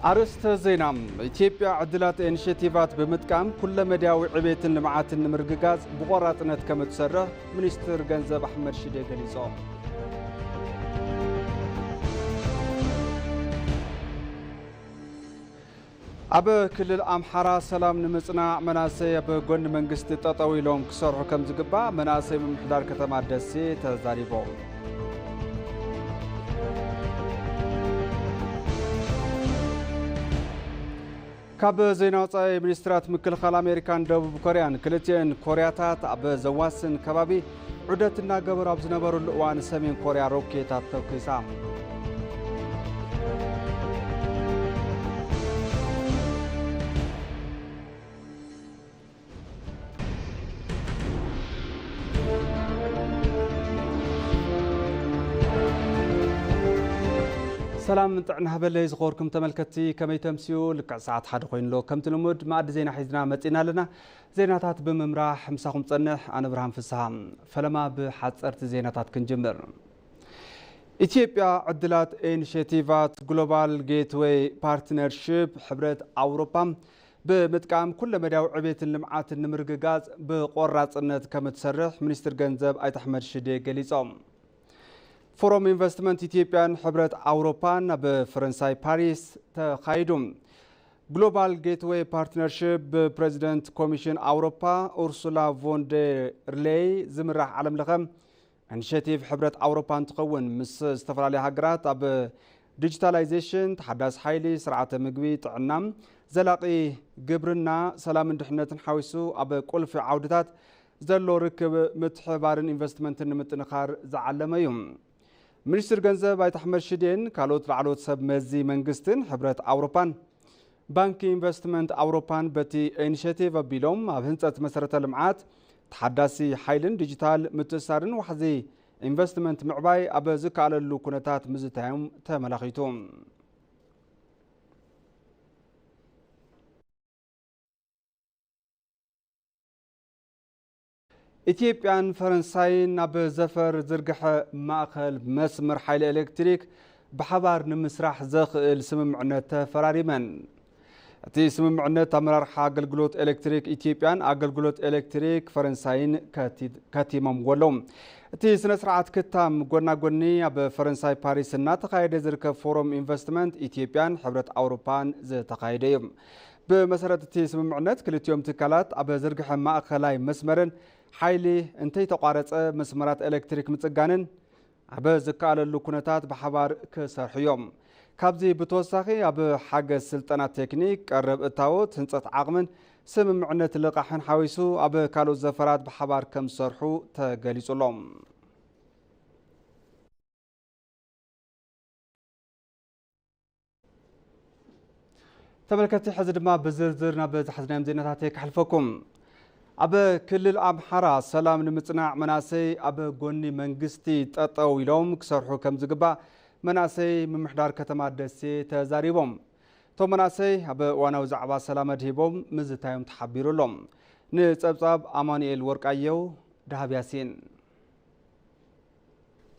ኣርእስተ ዜና። ኢትዮጵያ ዕድላት ኢኒሼቲቫት ብምጥቃም ኩለመዳያዊ ዕቤትን ልምዓትን ንምርግጋጽ ብቆራጽነት ከም እትሰርሕ ሚኒስትር ገንዘብ ኣሕመድ ሽዴ ገሊጹ። ኣብ ክልል ኣምሓራ ሰላም ንምጽናዕ መናእሰይ ኣብ ጎኒ መንግስቲ ጠጠው ኢሎም ክሰርሑ ከም ዝግባእ መናእሰይ ምምሕዳር ከተማ ደሴ ተዛሪቦም። ካብ ዜና ወጻኢ፣ ሚኒስትራት ምክልኻል ኣሜሪካን ደቡብ ኮርያን ክልቲኤን ኮርያታት ኣብ ዘዋስን ከባቢ ዑደት እናገበሩ ኣብ ዝነበሩሉ እዋን ሰሜን ኮርያ ሮኬታት ተኩሳ። ሰላም ጥዕና ሃበለይ ዝኸበርኩም ተመልከትቲ፣ ከመይ ተምስዩ? ልክዕ ሰዓት ሓደ ኮይኑ ኣሎ። ከምቲ ልሙድ መኣዲ ዜና ሒዝና መጺና ኣለና። ዜናታት ብምምራሕ ምሳኹም ጸንሕ ኣነ ብርሃን ፍስሃ። ፈለማ ብሓጸርቲ ዜናታት ክንጅምር። ኢትዮጵያ ዕድላት ኢኒሼቲቫት ግሎባል ጌትዌይ ፓርትነርሺፕ ሕብረት ኣውሮፓ ብምጥቃም ኩለመዳያዊ ዕቤትን ልምዓትን ንምርግጋጽ ብቆራጽነት ከም እትሰርሕ ሚኒስትር ገንዘብ ኣይተ ኣሕመድ ሽዴ ገሊጾም። ፎረም ኢንቨስትመንት ኢትዮጵያን ሕብረት ኣውሮፓን ኣብ ፈረንሳይ ፓሪስ ተኻይዱ። ግሎባል ጌትዌይ ፓርትነርሺፕ ብፕሬዚደንት ኮሚሽን ኣውሮፓ ኡርሱላ ቮን ደር ሌይ ዝምራሕ ዓለም ለኸ ኢኒሼቲቭ ሕብረት ኣውሮፓ እንትኸውን፣ ምስ ዝተፈላለዩ ሃገራት ኣብ ዲጂታላይዜሽን፣ ተሓዳሲ ሓይሊ፣ ስርዓተ ምግቢ፣ ጥዕና፣ ዘላቒ ግብርና፣ ሰላምን ድሕነትን ሓዊሱ ኣብ ቁልፊ ዓውድታት ዘሎ ርክብ ምትሕብባርን ኢንቨስትመንትን ንምጥንኻር ዝዓለመ እዩ። ሚኒስትር ገንዘብ ኣይተ ኣሕመድ ሽዴን ካልኦት ላዕለዎት ሰብ መዚ መንግስትን ሕብረት ኣውሮፓን ባንኪ ኢንቨስትመንት ኣውሮፓን በቲ ኢኒሼቲቭ ኣቢሎም ኣብ ህንጸት መሰረተ ልምዓት፣ ተሓዳሲ ሓይልን ዲጂታል ምትእስሳርን ዋሕዚ ኢንቨስትመንት ምዕባይ ኣብ ዝከኣለሉ ኩነታት ምዝታዮም ተመላኺቱ። ኢትዮጵያን ፈረንሳይን ኣብ ዘፈር ዝርግሐ ማእኸል መስመር ሓይሊ ኤሌክትሪክ ብሓባር ንምስራሕ ዘኽእል ስምምዕነት ተፈራሪመን። እቲ ስምምዕነት ኣመራርሓ ኣገልግሎት ኤሌክትሪክ ኢትዮጵያን ኣገልግሎት ኤሌክትሪክ ፈረንሳይን ከቲ-፣ ከቲሞምዎ ኣለዉ። እቲ ስነ ስርዓት ክታም ጎና ጎኒ ኣብ ፈረንሳይ ፓሪስ እናተኻየደ ዝርከብ ፎረም ኢንቨስትመንት ኢትዮጵያን ሕብረት ኣውሮፓን ዝተኻየደ እዩ። ብመሰረት እቲ ስምምዕነት፣ ክልቲኦም ትካላት ኣብ ዝርግሐ ማእኸላይ መስመርን ሓይሊ እንተይተቋረጸ መስመራት ኤሌክትሪክ ምጽጋንን ኣብ ዝከኣለሉ ኩነታት ብሓባር ክሰርሑ እዮም። ካብዚ ብተወሳኺ፣ ኣብ ሓገዝ ስልጠና ቴክኒክ፣ ቀረብ እታዎት፣ ህንጸት ዓቕምን ስምምዕነት ልቓሕን ሓዊሱ ኣብ ካልኦት ዘፈራት ብሓባር ከም ዝሰርሑ ተገሊጹ ኣሎ። ተመልከትቲ፣ ሕዚ ድማ ብዝርዝር ናብ ዝሓዝናዮም ዜናታት ከሕልፈኩም። ኣብ ክልል ኣምሓራ ሰላም ንምጽናዕ መናእሰይ ኣብ ጎኒ መንግስቲ ጠጠው ኢሎም ክሰርሑ ከም ዝግባእ መናእሰይ ምምሕዳር ከተማ ደሴ ተዛሪቦም። እቶም መናእሰይ ኣብ እዋናዊ ዛዕባ ሰላም ኣድሂቦም ምዝታዮም ተሓቢሩ ኣሎ። ንጸብጻብ ኣማኑኤል ወርቃየው፣ ደሃብ ያሲን።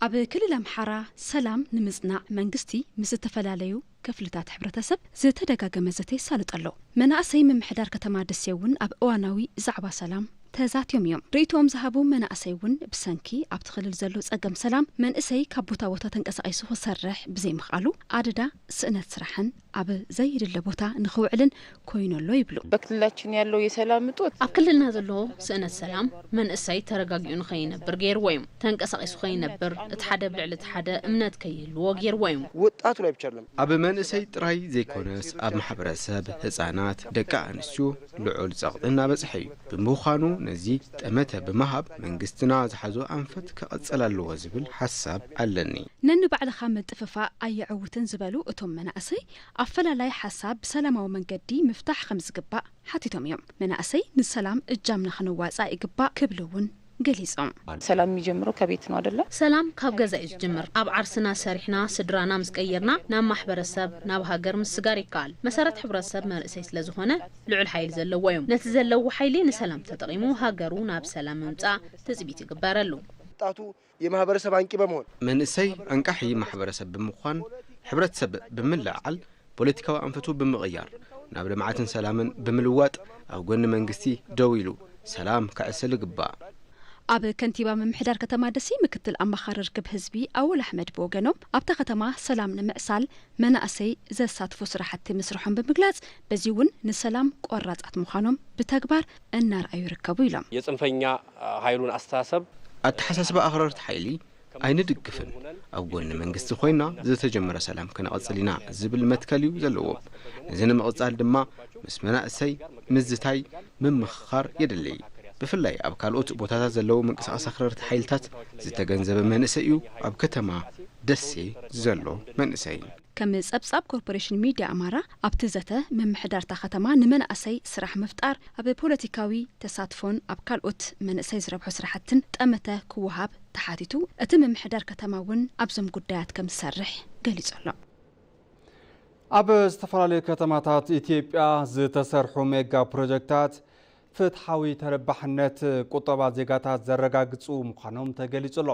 ኣብ ክልል ኣምሓራ ሰላም ንምጽናዕ መንግስቲ ምስ ዝተፈላለዩ ክፍልታት ሕብረተሰብ ዝተደጋገመ ዘተ የሳልጥ ኣሎ። መናእሰይ ምምሕዳር ከተማ ደሴ እውን ኣብ እዋናዊ ዛዕባ ሰላም ተዛትዮም እዮም። ርእይቶኦም ዝሃቡ መናእሰይ እውን ብሰንኪ ኣብቲ ክልል ዘሎ ጸገም ሰላም መንእሰይ ካብ ቦታ ቦታ ተንቀሳቒሱ ክሰርሕ ብዘይምኽኣሉ ኣደዳ ስእነት ስራሕን ኣብ ዘይድለ ቦታ ንኽውዕልን ኮይኑ ኣሎ ይብሉ። በክልላችን ያለው የሰላም እጦት ኣብ ክልልና ዘሎ ስእነት ሰላም መንእሰይ ተረጋጊኡ ንኸይነብር ገይርዎ እዩ። ተንቀሳቒሱ ከይነብር፣ እቲ ሓደ ብልዕሊ እቲ ሓደ እምነት ከይህልዎ ገይርዎ እዩ። ወጣቱ ላይ ብቻ አይደለም። ኣብ መንእሰይ ጥራይ ዘይኮነስ ኣብ ማሕበረሰብ፣ ህፃናት፣ ደቂ ኣንስትዮ ልዑል ጸቕጢ እናበጽሐ እዩ። ብምዃኑ ነዚ ጠመተ ብምሃብ መንግስትና ዝሓዞ ኣንፈት ክቐጽል ኣለዎ ዝብል ሓሳብ ኣለኒ። ነንባዕልኻ ምጥፍፋእ ኣየዕውትን ዝበሉ እቶም መናእሰይ፣ ኣፈላላይ ሓሳብ ብሰላማዊ መንገዲ ምፍታሕ ከም ዝግባእ ሓቲቶም እዮም። መናእሰይ ንሰላም እጃምና ክነዋጻእ ይግባእ ክብሉ እውን ገሊጾም። ሰላም የሚጀምረው ከቤት ነው አይደለ? ሰላም ካብ ገዛ እዩ ዝጅምር። ኣብ ዓርስና ሰሪሕና፣ ስድራና ምስ ቀየርና፣ ናብ ማሕበረሰብ፣ ናብ ሃገር ምስጋር ይከኣል። መሰረት ሕብረተሰብ መንእሰይ ስለ ዝኾነ ልዑል ሓይሊ ዘለዎ እዩ። ነቲ ዘለዎ ሓይሊ ንሰላም ተጠቒሙ ሃገሩ ናብ ሰላም ምምጻእ ትጽቢት ይግበረሉ። ወጣቱ የማህበረሰብ አንቂ በመሆን መንእሰይ ኣንቃሒ ማሕበረሰብ ብምዃን፣ ሕብረተሰብ ብምልዕዓል፣ ፖለቲካዊ ኣንፈቱ ብምቕያር ናብ ልምዓትን ሰላምን ብምልዋጥ ኣብ ጎኒ መንግስቲ ደው ኢሉ ሰላም ከዕስል ይግባእ። ኣብ ከንቲባ ምምሕዳር ከተማ ደሴ ምክትል ኣማኻሪ ርክብ ህዝቢ ኣወል ኣሕመድ ብወገኖም ኣብታ ከተማ ሰላም ንምዕሳል መናእሰይ ዘሳትፉ ስራሕቲ ምስርሖም ብምግላጽ በዚ እውን ንሰላም ቆራጻት ምዃኖም ብተግባር እናርኣዩ ይርከቡ ኢሎም። የጽንፈኛ ኃይሉን አስተሳሰብ ኣተሓሳስባ ኣኽረርቲ ሓይሊ ኣይንድግፍን፣ ኣብ ጎኒ መንግስቲ ኮይና ዝተጀመረ ሰላም ከነቐጽል ኢና ዝብል መትከል እዩ ዘለዎም። ነዚ ንምቕጻል ድማ ምስ መናእሰይ ምዝታይ ምምኽኻር የድሊ። ብፍላይ ኣብ ካልኦት ቦታታት ዘለዉ ምንቅስቃስ ኣኽረርቲ ሓይልታት ዝተገንዘበ መንእሰይ እዩ ኣብ ከተማ ደሴ ዘሎ መንእሰይ። ከም ጸብጻብ ኮርፖሬሽን ሚድያ ኣማራ ኣብቲ ዘተ ምምሕዳርታ ከተማ ንመናእሰይ ስራሕ ምፍጣር ኣብ ፖለቲካዊ ተሳትፎን ኣብ ካልኦት መንእሰይ ዝረብሑ ስራሕትን ጠመተ ክወሃብ ተሓቲቱ እቲ ምምሕዳር ከተማ እውን ኣብዞም ጉዳያት ከም ዝሰርሕ ገሊጹ ኣሎ። ኣብ ዝተፈላለዩ ከተማታት ኢትዮጵያ ዝተሰርሑ ሜጋ ፕሮጀክታት ፍትሓዊ ተረባሕነት ቁጠባ ዜጋታት ዘረጋግፁ ምዃኖም ተገሊፁ ኣሎ።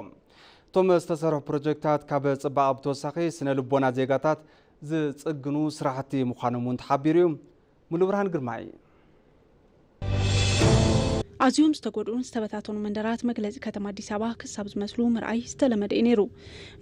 እቶም ዝተሰርሑ ፕሮጀክታት ካብ ፅባቐ ብተወሳኺ ስነ ልቦና ዜጋታት ዝፅግኑ ስራሕቲ ምዃኖም እውን ተሓቢሩ እዩ። ሙሉብርሃን ግርማይ። ኣዝዮም ዝተጎድኡን ዝተበታተኑ መንደራት መግለፂ ከተማ ኣዲስ ኣበባ ክሳብ ዝመስሉ ምርኣይ ዝተለመደ እዩ ነይሩ።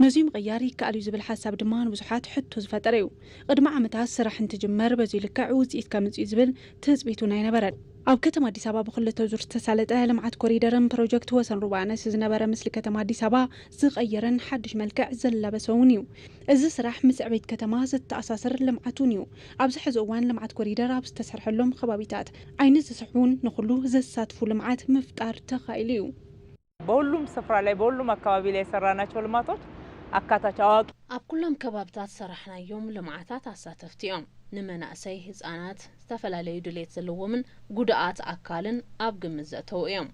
ነዙይ ምቕያር ይከኣል እዩ ዝብል ሓሳብ ድማ ንብዙሓት ሕቶ ዝፈጠረ እዩ። ቅድሚ ዓመታት ስራሕ እንትጅመር በዙይ ልክዕ ውፅኢት ከምፅእ እዩ ዝብል ትፅቢት እውን ኣይነበረን። ኣብ ከተማ ኣዲስ ኣበባ ብክልተ ዙር ዝተሳለጠ ልምዓት ኮሪደርን ፕሮጀክት ወሰን ሩባ ኣነስ ዝነበረ ምስሊ ከተማ ኣዲስ ኣበባ ዝቐየረን ሓድሽ መልክዕ ዘላበሰ እውን እዩ። እዚ ስራሕ ምስ ዕቤት ከተማ ዘተኣሳስር ልምዓት እውን እዩ። ኣብዚ ሕዚ እዋን ልምዓት ኮሪደር ኣብ ዝተሰርሐሎም ከባቢታት ዓይኒ ዝስሕቡን ንኹሉ ዘሳትፉ ልምዓት ምፍጣር ተኻኢሉ እዩ። በሁሉም ስፍራ ላይ በሁሉም አካባቢ ላይ የሰራናቸው ልማቶች አካታች አዋቂ ኣብ ኩሎም ከባብታት ዝሰራሕናዮም ልምዓታት ኣሳተፍቲ እዮም። ንመናእሰይ፣ ህፃናት፣ ዝተፈላለዩ ድሌት ዘለዎምን ጉድኣት ኣካልን ኣብ ግምት ዘእተዉ እዮም።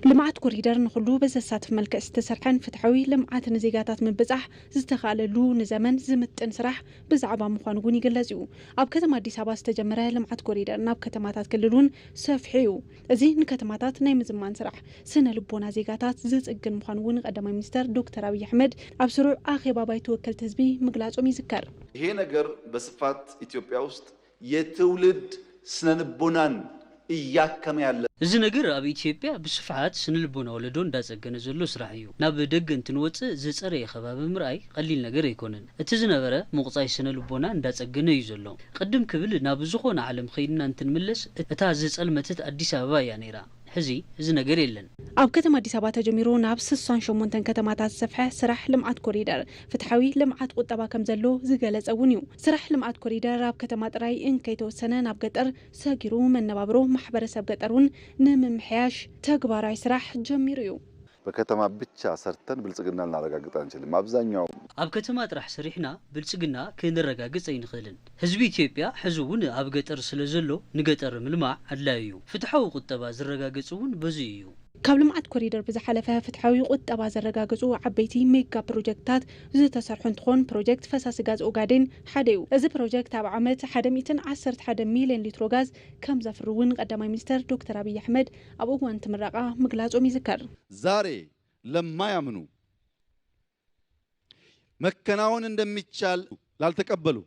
ልምዓት ኮሪደር ንኹሉ ብዘሳትፍ መልክዕ ዝተሰርሐን ፍትሐዊ ልምዓት ንዜጋታት ምብፃሕ ዝተኻለሉ ንዘመን ዝምጥን ስራሕ ብዛዕባ ምዃኑ እውን ይግለጽ እዩ። ኣብ ከተማ ኣዲስ ኣበባ ዝተጀመረ ልምዓት ኮሪደር ናብ ከተማታት ክልል እውን ሰፊሑ እዩ። እዚ ንከተማታት ናይ ምዝማን ስራሕ ስነ ልቦና ዜጋታት ዝጽግን ምዃኑ እውን ቀዳማይ ሚኒስተር ዶክተር ኣብይ ኣሕመድ ኣብ ስሩዕ ኣኼባ ባይቶ ወከልቲ ህዝቢ ምግላጾም ይዝከር። ይሄ ነገር በስፋት ኢትዮጵያ ውስጥ የትውልድ ስነ ልቦናን እያከመ ያለ እዚ ነገር ኣብ ኢትዮጵያ ብስፍሓት ስነ ልቦና ወለዶ እንዳጸገነ ዘሎ ስራሕ እዩ። ናብ ደገ እንትንወጽእ ዝጸረየ ከባቢ ምርኣይ ቀሊል ነገር ኣይኮነን። እቲ ዝነበረ ምቑጻይ ስነ ልቦና እንዳጸገነ እዩ ዘሎ። ቅድም ክብል ናብ ዝኾነ ዓለም ኸይድና እንትንምለስ እታ ዝጸልመተት ኣዲስ ኣበባ እያ ነይራ። ሕዚ እዚ ነገር የለን። ኣብ ከተማ ኣዲስ ኣበባ ተጀሚሩ ናብ ስሳን ሸሞንተን ከተማታት ዝሰፍሐ ስራሕ ልምዓት ኮሪደር ፍትሓዊ ልምዓት ቁጠባ ከም ዘሎ ዝገለጸ እውን እዩ። ስራሕ ልምዓት ኮሪደር ኣብ ከተማ ጥራይ እንከይተወሰነ ናብ ገጠር ሰጊሩ መነባብሮ ማሕበረሰብ ገጠር እውን ንምምሕያሽ ተግባራዊ ስራሕ ጀሚሩ እዩ። በከተማ ብቻ ሰርተን ብልጽግና ልናረጋግጥ አንችልም። አብዛኛው ኣብ ከተማ ጥራሕ ሰሪሕና ብልጽግና ክንረጋግጽ ኣይንኽእልን። ህዝቢ ኢትዮጵያ ሕዚ እውን ኣብ ገጠር ስለ ዘሎ ንገጠር ምልማዕ ኣድላዩ እዩ። ፍትሓዊ ቁጠባ ዝረጋገጽ እውን በዙይ እዩ። ካብ ልምዓት ኮሪደር ብዝሓለፈ ፍትሓዊ ቁጠባ ዘረጋግጹ ዓበይቲ ሜጋ ፕሮጀክትታት ዝተሰርሑ እንትኾን ፕሮጀክት ፈሳሲ ጋዝ ኦጋዴን ሓደ እዩ። እዚ ፕሮጀክት ኣብ ዓመት ሓደ ሚእትን ዓሰርተ ሓደ ሚልዮን ሊትሮ ጋዝ ከም ዘፍሪ እውን ቀዳማይ ሚኒስተር ዶክተር ኣብይ ኣሕመድ ኣብ እዋን እቲ ምረቓ ምግላጾም ይዝከር። ዛሬ ለማያምኑ መከናወን እንደሚቻል ላልተቀበሉ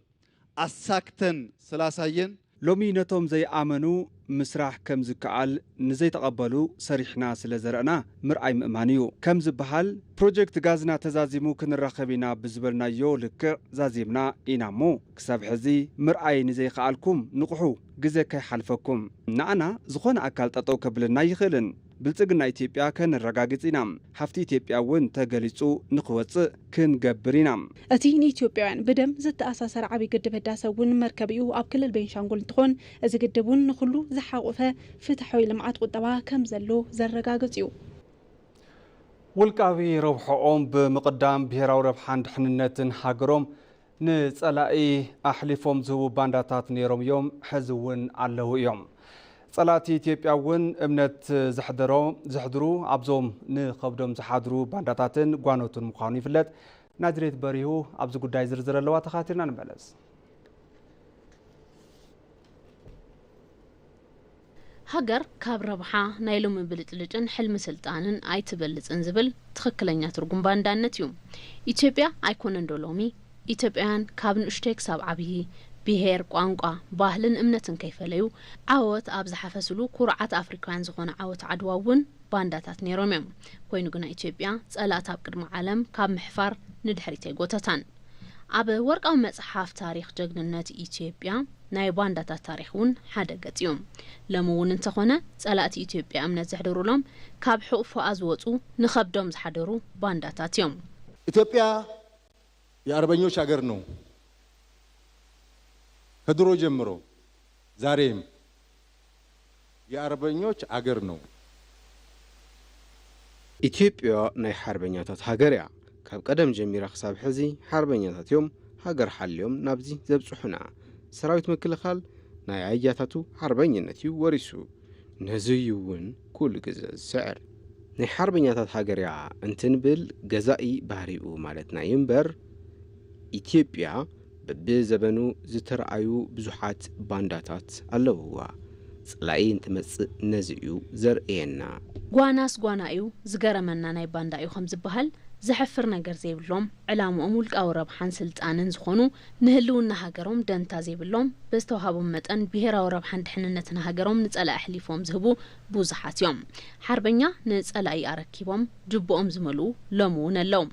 አሳክተን ስላሳየን ሎሚ ነቶም ዘይኣመኑ ምስራሕ ከም ዝከኣል ንዘይተቐበሉ ሰሪሕና ስለ ዘረእና ምርኣይ ምእማን እዩ። ከም ዝበሃል ፕሮጀክት ጋዝና ተዛዚሙ ክንራኸብ ኢና ብዝበልናዮ ልክዕ ዛዚምና ኢና እሞ ክሳብ ሕዚ ምርኣይ ንዘይኸኣልኩም ንቕሑ ግዘ ከይሓልፈኩም። ንኣና ዝኾነ ኣካል ጠጠው ከብለና ኣይኽእልን። ብልጽግና ኢትዮጵያ ከነረጋግጽ ኢና። ሃፍቲ ኢትዮጵያ እውን ተገሊጹ ንኽወጽእ ክንገብር ኢና። እቲ ንኢትዮጵያውያን ብደም ዘተኣሳሰር ዓብዪ ግድብ ህዳሰ እውን መርከቢኡ ኣብ ክልል ቤንሻንጉል እንትኾን እዚ ግድብ እውን ንኹሉ ዝሓቑፈ ፍትሓዊ ልምዓት ቁጠባ ከም ዘሎ ዘረጋግጽ እዩ። ውልቃዊ ረብሖኦም ብምቕዳም ብሄራዊ ረብሓን ድሕንነትን ሃገሮም ንጸላኢ ኣሕሊፎም ዝህቡ ባንዳታት ነይሮም እዮም፣ ሕዚ እውን ኣለዉ እዮም። ጸላእቲ ኢትዮጵያ እውን እምነት ዘሕደሮ ዘሕድሩ ኣብዞም ንኸብዶም ዝሓድሩ ባንዳታትን ጓኖትን ምዃኑ ይፍለጥ። ናዝሬት በሪሁ ኣብዚ ጉዳይ ዝርዝር ኣለዋ፣ ተኻቲልና ንመለስ። ሃገር ካብ ረብሓ ናይ ሎሚ ብልጭልጭን ሕልሚ ስልጣንን ኣይትበልጽን ዝብል ትኽክለኛ ትርጉም ባንዳነት እዩ። ኢትዮጵያ ኣይኮነን ዶ ሎሚ ኢትዮጵያውያን ካብ ንእሽተይ ክሳብ ዓብዪ ብሄር፣ ቋንቋ፣ ባህልን እምነትን ከይፈለዩ ዓወት ኣብ ዝሓፈስሉ ኩርዓት ኣፍሪካውያን ዝኾነ ዓወት ዓድዋ እውን ባንዳታት ነይሮም እዮም። ኮይኑ ግና ኢትዮጵያ ጸላእቲ ኣብ ቅድሚ ዓለም ካብ ምሕፋር ንድሕሪት ኣይጎተታን። ኣብ ወርቃዊ መጽሓፍ ታሪኽ ጀግንነት ኢትዮጵያ ናይ ባንዳታት ታሪኽ እውን ሓደ ገጽ እዩ። ሎሚ እውን እንተኾነ ጸላእቲ ኢትዮጵያ እምነት ዘሕደሩሎም ካብ ሕቑፎኣ ዝወጹ ንኸብዶም ዝሓደሩ ባንዳታት እዮም። ኢትዮጵያ የአርበኞች አገር ነው። ከድሮ ጀምሮ ዛሬም የአርበኞች አገር ነው። ኢትዮጵያ ናይ ሓርበኛታት ሃገር እያ። ካብ ቀደም ጀሚራ ክሳብ ሕዚ ሓርበኛታት እዮም ሃገር ሓልዮም ናብዚ ዘብጽሑና። ሰራዊት ምክልኻል ናይ ኣያታቱ ሓርበኝነት እዩ ወሪሱ። ነዚ እዩ እውን ኩሉ ግዘ ዝስዕር። ናይ ሓርበኛታት ሃገር እያ እንትንብል ገዛኢ ባህሪኡ ማለትና እዩ እምበር ኢትዮጵያ በብዘበኑ ዝተረኣዩ ብዙሓት ባንዳታት ኣለውዋ። ጸላኢ እንትመጽእ ነዚ እዩ ዘርእየና። ጓናስ ጓና እዩ ዝገረመና ናይ ባንዳ እዩ ከም ዝበሃል ዘሕፍር ነገር ዘይብሎም ዕላምኦም ውልቃዊ ረብሓን ስልጣንን ዝኾኑ ንህልውና ሃገሮም ደንታ ዘይብሎም በዝተውሃቦም መጠን ብሄራዊ ረብሓን ድሕንነትን ሃገሮም ንጸላኢ ኣሕሊፎም ዝህቡ ብዙሓት እዮም። ሓርበኛ ንጸላኢ ኣረኪቦም ጅብኦም ዝመልኡ ሎሚ እውን ኣለዉ።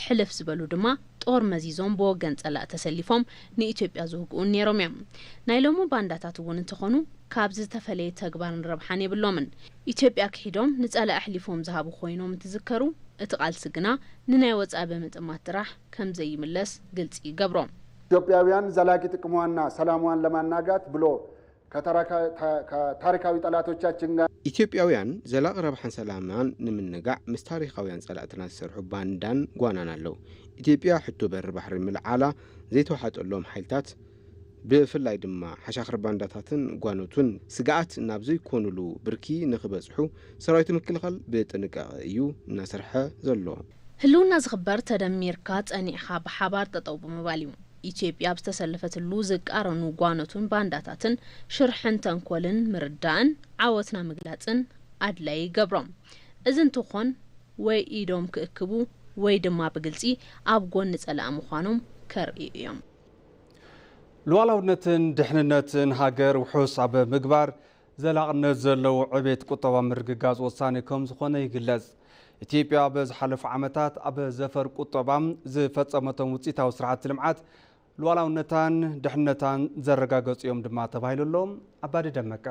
ሕልፍ ዝበሉ ድማ ጦር መዚዞም ብወገን ጸላእ ተሰሊፎም ንኢትዮጵያ ዝውግኡን ነይሮም እዮም። ናይ ሎሚ ባንዳታት እውን እንተኾኑ ካብ ዝተፈለየ ተግባርን ረብሓን የብሎምን። ኢትዮጵያ ክሒዶም ንጸላኢ ኣሕሊፎም ዝሃቡ ኮይኖም እንትዝከሩ እቲ ቃልሲ ግና ንናይ ወጻኢ ብምጥማት ጥራሕ ከም ዘይምለስ ግልጺ ይገብሮ። ኢትዮጵያውያን ዘላቂ ጥቅሟና ሰላሟን ለማናጋት ብሎ ከታሪካዊ ጠላቶቻችን ጋር ኢትዮጵያውያን ዘላቂ ረብሓን ሰላማን ንምንጋዕ ምስ ታሪኻውያን ጸላእትና ዝሰርሑ ባንዳን ጓናን ኣለዉ። ኢትዮጵያ ሕቶ በሪ ባሕሪ ምልዓላ ዘይተዋሓጠሎም ሓይልታት ብፍላይ ድማ ሓሻኽር ባንዳታትን ጓኖቱን ስግኣት ናብ ዘይኮኑሉ ብርኪ ንክበጽሑ ሰራዊት ምክልኻል ብጥንቃቐ እዩ እናሰርሐ ዘሎ። ህልውና ዝኽበር ተደሚርካ ጸኒዕኻ ብሓባር ጠጠው ብምባል እዩ። ኢትዮጵያ ኣብ ዝተሰለፈትሉ ዝቃረኑ ጓኖቱን ባንዳታትን ሽርሕን ተንኮልን ምርዳእን ዓወትና ምግላጽን ኣድላይ ይገብሮም። እዚ እንትኾን ወይ ኢዶም ክእክቡ ወይ ድማ ብግልጺ ኣብ ጎኒ ጸላኢ ምዃኖም ከርእዩ እዮም። ሉዓላውነትን ድሕንነትን ሃገር ውሑስ ኣብ ምግባር ዘላቕነት ዘለዎ ዕቤት ቁጠባ ምርግጋጽ ወሳኒ ከም ዝኾነ ይግለጽ። ኢትዮጵያ ኣብ ዝሓለፉ ዓመታት ኣብ ዘፈር ቁጠባ ዝፈጸመቶም ውፅኢታዊ ስራሕቲ ልምዓት ሉዓላውነታን ድሕንነታን ዘረጋገጹ እዮም ድማ ተባሂሉ ኣሎ። ኣባዲ ደመቀ።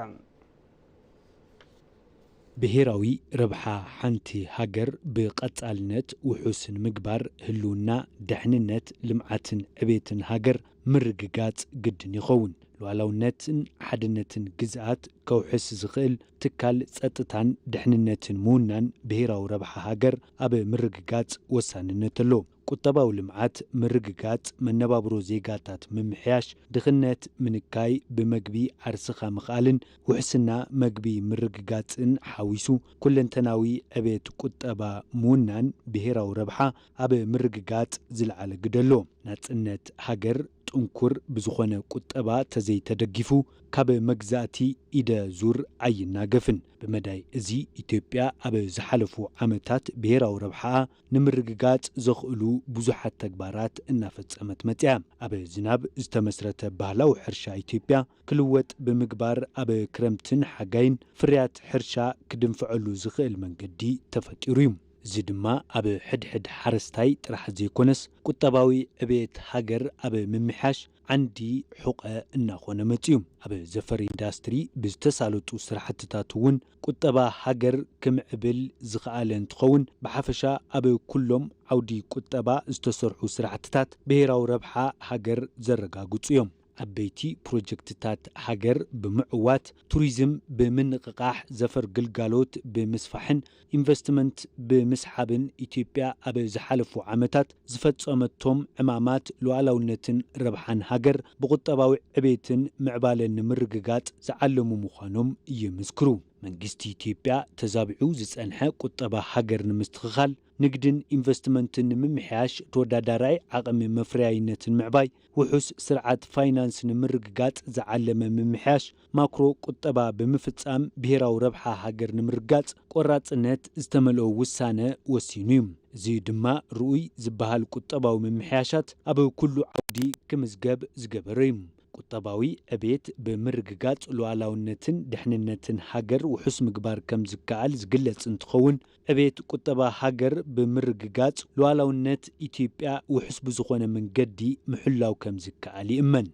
ብሄራዊ ረብሓ ሓንቲ ሃገር ብቐጻልነት ውሑስ ንምግባር ህልውና፣ ድሕንነት፣ ልምዓትን ዕቤትን ሃገር ምርግጋጽ ግድን ይኸውን። ሉዓላውነትን ሓድነትን ግዝኣት ከውሕስ ዝኽእል ትካል ጸጥታን ድሕንነትን ምውናን ብሄራዊ ረብሓ ሃገር ኣብ ምርግጋጽ ወሳንነት ኣለዎ። ቁጠባዊ ልምዓት ምርግጋጽ፣ መነባብሮ ዜጋታት ምምሕያሽ፣ ድኽነት ምንካይ፣ ብመግቢ ዓርስኻ ምኽኣልን ውሕስና መግቢ ምርግጋጽን ሓዊሱ ኩለንተናዊ ዕቤት ቁጠባ ምውናን ብሄራዊ ረብሓ ኣብ ምርግጋጽ ዝለዓለ ግደ ኣለዎ። ናጽነት ሃገር ጥንኩር ብዝኾነ ቁጠባ ተዘይተደጊፉ ካብ መግዛእቲ ኢደ ዙር ኣይናገፍን። ብመዳይ እዚ ኢትዮጵያ ኣብ ዝሓለፉ ዓመታት ብሄራዊ ረብሓኣ ንምርግጋጽ ዘኽእሉ ብዙሓት ተግባራት እናፈጸመት መጺኣ። ኣብ ዝናብ ዝተመስረተ ባህላዊ ሕርሻ ኢትዮጵያ ክልወጥ ብምግባር ኣብ ክረምትን ሓጋይን ፍርያት ሕርሻ ክድንፍዐሉ ዝኽእል መንገዲ ተፈጢሩ እዩ። እዚ ድማ ኣብ ሕድሕድ ሓረስታይ ጥራሕ ዘይኮነስ ቁጠባዊ ዕብየት ሃገር ኣብ ምምሕያሽ ዓንዲ ሑቐ እናኾነ መጺኡ። ኣብ ዘፈር ኢንዳስትሪ ብዝተሳለጡ ስራሕትታት እውን ቁጠባ ሃገር ክምዕብል ዝኸኣለ እንትኸውን ብሓፈሻ ኣብ ኩሎም ዓውዲ ቁጠባ ዝተሰርሑ ስራሕትታት ብሄራዊ ረብሓ ሃገር ዘረጋግፁ እዮም። ዓበይቲ ፕሮጀክትታት ሃገር ብምዕዋት፣ ቱሪዝም ብምንቕቓሕ፣ ዘፈር ግልጋሎት ብምስፋሕን ኢንቨስትመንት ብምስሓብን ኢትዮጵያ ኣብ ዝሓለፉ ዓመታት ዝፈጸመቶም ዕማማት ሉዓላውነትን ረብሓን ሃገር ብቁጠባዊ ዕቤትን ምዕባለን ንምርግጋጽ ዝዓለሙ ምዃኖም ይምስክሩ። መንግስቲ ኢትዮጵያ ተዛቢዑ ዝጸንሐ ቁጠባ ሃገር ንምስትኽኻል ንግድን ኢንቨስትመንትን ንምምሕያሽ፣ ተወዳዳራይ ዓቕሚ መፍረያይነትን ምዕባይ፣ ውሑስ ስርዓት ፋይናንስ ንምርግጋጽ ዝዓለመ ምምሕያሽ ማክሮ ቁጠባ ብምፍጻም ብሄራዊ ረብሓ ሃገር ንምርጋጽ ቆራጽነት ዝተመልኦ ውሳነ ወሲኑ እዩ። እዚ ድማ ርኡይ ዝበሃል ቁጠባዊ ምምሕያሻት ኣብ ኩሉ ዓውዲ ክምዝገብ ዝገበረ እዩ። ቁጠባዊ ዕቤት ብምርግጋጽ ሉዓላውነትን ድሕንነትን ሃገር ውሑስ ምግባር ከም ዝከኣል ዝግለጽ እንትኸውን፣ ዕቤት ቁጠባ ሃገር ብምርግጋጽ ሉዓላውነት ኢትዮጵያ ውሑስ ብዝኾነ መንገዲ ምሕላው ከም ዝከኣል ይእመን።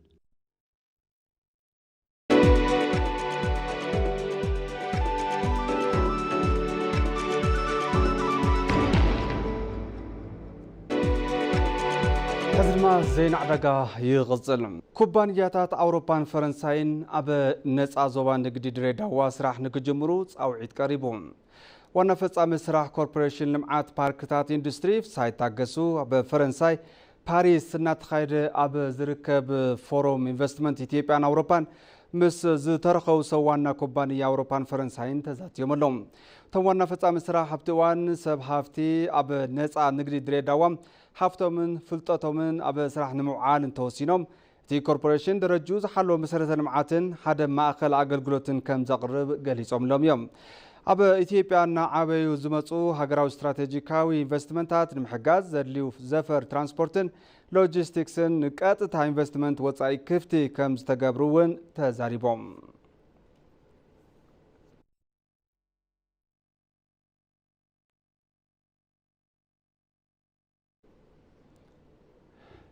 ሕዚ ድማ ዜና ዕዳጋ ይቕጽል። ኩባንያታት ኣውሮፓን ፈረንሳይን ኣብ ነጻ ዞባ ንግዲ ድሬዳዋ ስራሕ ንክጅምሩ ጻውዒት ቀሪቡ። ዋና ፈጻሚ ስራሕ ኮርፖሬሽን ልምዓት ፓርክታት ኢንዱስትሪ ፍስሃይ ታገሱ ኣብ ፈረንሳይ ፓሪስ እናተኻየደ ኣብ ዝርከብ ፎረም ኢንቨስትመንት ኢትዮጵያን ኣውሮፓን ምስ ዝተረኸቡ ሰብ ዋና ኩባንያ ኣውሮፓን ፈረንሳይን ተዛትዮም ኣለዉ። እቶም ዋና ፈጻሚ ስራሕ ኣብቲ እዋን ሰብ ሃፍቲ ኣብ ነጻ ንግዲ ድሬዳዋ ሃፍቶምን ፍልጠቶምን ኣብ ስራሕ ንምውዓል እንተወሲኖም፣ እቲ ኮርፖሬሽን ደረጅኡ ዝሓለወ መሰረተ ልምዓትን ሓደ ማእኸል ኣገልግሎትን ከም ዘቕርብ ገሊጾምሎም እዮም። ኣብ ኢትዮጵያ እናዓበዩ ዝመጹ ሃገራዊ ስትራቴጂካዊ ኢንቨስትመንታት ንምሕጋዝ ዘድልዩ ዘፈር ትራንስፖርትን ሎጂስቲክስን ንቀጥታ ኢንቨስትመንት ወጻኢ ክፍቲ ከም ዝተገብሩ እውን ተዛሪቦም።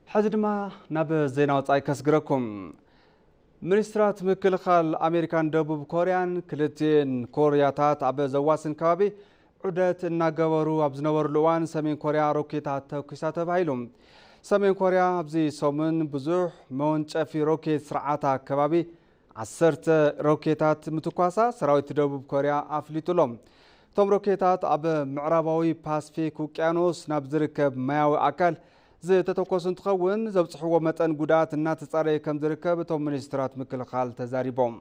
ሕዚ ድማ ናብ ዜና ወጻኢ ከስግረኩም። ሚኒስትራት ምክልኻል ኣሜሪካን ደቡብ ኮርያን ክልቲኤን ኮርያታት ኣብ ዘዋስን ከባቢ ዑደት እናገበሩ ኣብ ዝነበሩሉ እዋን ሰሜን ኮርያ ሮኬታት ተኩሳ ተባሂሉ። ሰሜን ኮርያ ኣብዚ ሰሙን ብዙሕ መወንጨፊ ሮኬት ስርዓታ ከባቢ ዓሰርተ ሮኬታት ምትኳሳ ሰራዊት ደቡብ ኮርያ ኣፍሊጡ ኣሎ። እቶም ሮኬታት ኣብ ምዕራባዊ ፓስፊክ ውቅያኖስ ናብ ዝርከብ ማያዊ ኣካል ዝተተኮሱ እንትኸውን፣ ዘብፅሕዎ መጠን ጉድኣት እናተፃረየ ከም ዝርከብ እቶም ሚኒስትራት ምክልኻል ተዛሪቦም።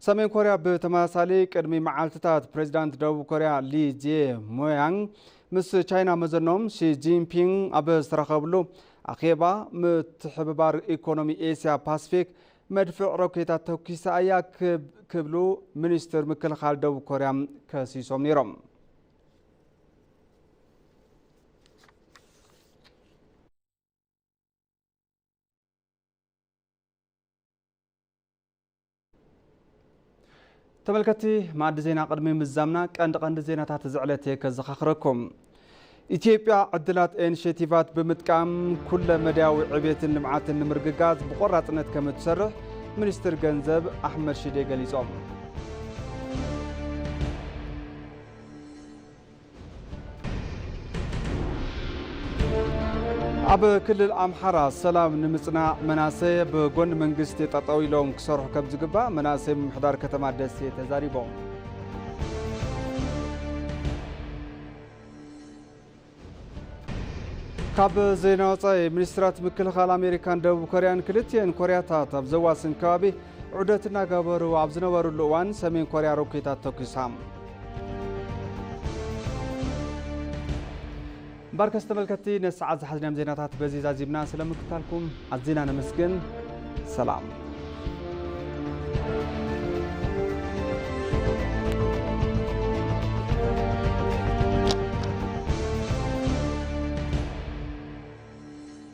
ሰሜን ኮርያ ብተመሳሳሊ ቅድሚ መዓልትታት ፕሬዚዳንት ደቡብ ኮርያ ሊ ጄ ሞያንግ ምስ ቻይና መዘኖም ሺ ጂንፒንግ ኣብ ዝተረኸብሉ ኣኼባ ምትሕብባር ኢኮኖሚ ኤስያ ፓስፊክ መድፍዕ ሮኬታት ተኩሳ እያ ክብ-፣ ክብሉ ሚኒስትር ምክልኻል ደቡብ ኮርያ ከሲሶም ነይሮም። ተመልከትቲ መኣዲ ዜና፣ ቅድሚ ምዛምና ቀንዲ ቀንዲ ዜናታት እዚ ዕለት እየ ከዘኻኽረኩም። ኢትዮጵያ ዕድላት ኢኒሼቲቫት ብምጥቃም ኩለ መዳያዊ ዕቤትን ልምዓትን ንምርግጋጽ ብቆራጽነት ከም እትሰርሕ ሚኒስትር ገንዘብ ኣሕመድ ሽዴ ገሊጾም። ኣብ ክልል ኣምሓራ ሰላም ንምጽናዕ መናሰይ ብጎኒ መንግስቲ ጠጠው ኢሎም ክሰርሑ ከም ዝግባእ መናሰይ ምምሕዳር ከተማ ደሴ ተዛሪቦም። ካብ ዜና ወጻኢ፣ ሚኒስትራት ምክልኻል ኣሜሪካን ደቡብ ኮርያን ክልቲኤን ኮርያታት ኣብ ዘዋስን ከባቢ ዑደት እናገበሩ ኣብ ዝነበሩሉ እዋን ሰሜን ኮርያ ሮኬታት ተኩሳ። እምበርከስ ተመልከትቲ፣ ነዚ ሰዓት ዝሓዝናዮም ዜናታት በዚ ዛዚምና። ስለምክታልኩም ኣዚና ነመስግን። ሰላም።